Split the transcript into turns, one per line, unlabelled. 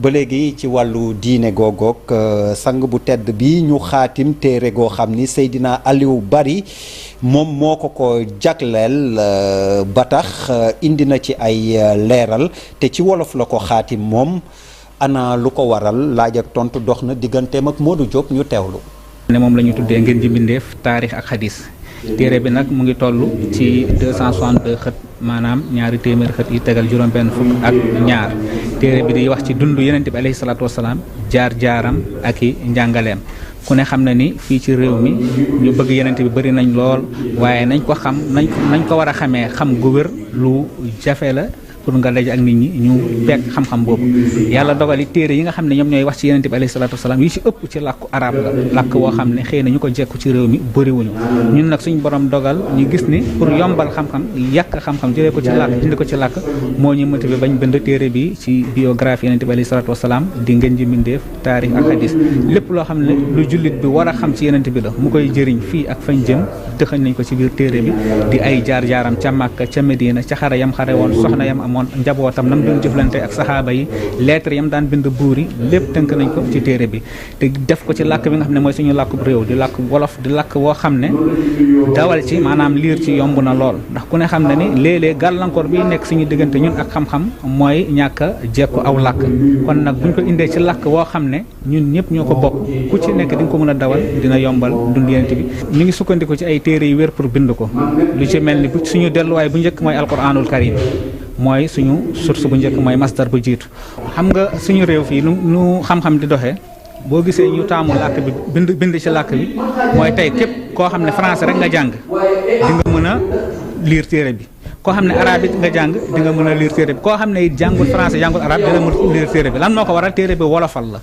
ba léegi ci wàllu diine googoog sang bu tedd bi ñu xaatim téere goo xam ni Seydina Aliou Bari moom moo ko jagleel ba tax indi na ci ay leeral te ci wolof la ko xaatim moom ana lu ko waral laaj ak tontu dox na digganteem ak Modou Diop ñu teewlu.
ne moom la ñu tuddee ngeen ji mbindeef taarix ak xadis téere bi nag mu ngi toll ci 262 xët maanaam ñaari téeméeri xët yi tegal juróom-benn fukk ak ñaar téere bi di wax ci dund Yonent bi alayhi salaatu wasalaam jaar-jaaram ak i njàngaleem ku ne xam na ni fii ci réew mi ñu bëgg Yonent bi bëri nañ lool waaye nañ ko xam nañ ko war a xamee xam gu wér lu jafe la pour nga daje ak nit ñi ñu bekk xam-xam boobu yàlla dogali téere yi nga xam ne ñoom ñooy wax ci Yonent bi alayhi salaatu wasalaam yi ci ëpp ci làkku arab la làkk woo xam ne xëy na ñu ko jekku ci réew mi bëriwuñu ñun nag suñu borom dogal ñu gis ni pour yombal xam-xam yàq xam-xam jëlee ko ci làkk indi ko ci làkk moo ñu motivé bañ bind téere bi ci biographie Yonent bi alayhi salaatu wasalaam di ngeen ji mbindeef taarix ak hadis lépp loo xam ne lu jullit bi war a xam ci Yonent bi la mu koy jëriñ fii ak fañ jëm dëxañ nañ ko ci biir téere bi di ay jaar-jaaram ca Màkka ca Medina ca xare yam xare woon soxna yam moon njabootam nam doon jëflante ak saxaaba yi lettre yam daan bind buur yi lépp tënk nañ ko ci téere bi te def ko ci làkk bi nga xam ne mooy suñu làkkub réew di làkk wolof di làkk woo xam ne dawal ci maanaam liir ci yomb na lool ndax ku ne xam ne ni léeg-léeg gàllankoor bi nekk suñu diggante ñun ak xam-xam mooy ñàkk a jekku aw làkk kon nag buñ ko indee ci làkk woo xam ne ñun ñëpp ñoo ko bokk ku ci nekk di nga ko mën a dawal dina yombal dund Yonent bi ñu ngi sukkandiku ci ay téere yu wér pour bind ko lu ci mel ni suñu delluwaay bu njëkk mooy alquranul karim mooy suñu source bu njëkk mooy masdar bu jiitu xam nga suñu réew fii nu xam-xam di doxee boo gisee ñu taamu làkk bi bind ci làkk bi mooy tey képp koo xam ne français rek nga jàng di nga mën a lire téere bi koo xam ne arabe it nga jàng di nga mën a lire téere bi koo xam ne it jàngul français jàngul arabe dina mën a lire téere bi lan moo ko waral téere bi wolofal la